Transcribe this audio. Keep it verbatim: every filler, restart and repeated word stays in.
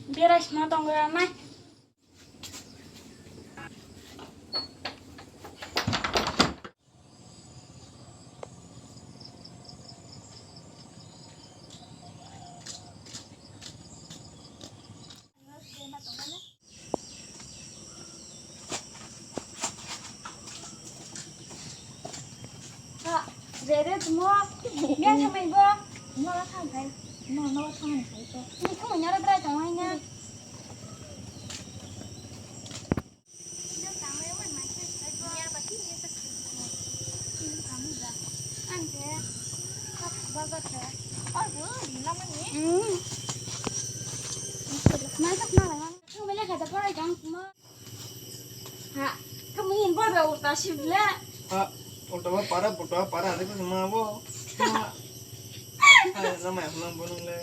Berai sima tongo nai. Ha, rere tumo. Mia samai bo. No la thang thai. No, no la thang thai to. Ni kung nyara drai tong hai na. Ha, ulta ba para, ulta ba para, ada ke semua bo. Ha. Hai, nama ya pulang bunung le.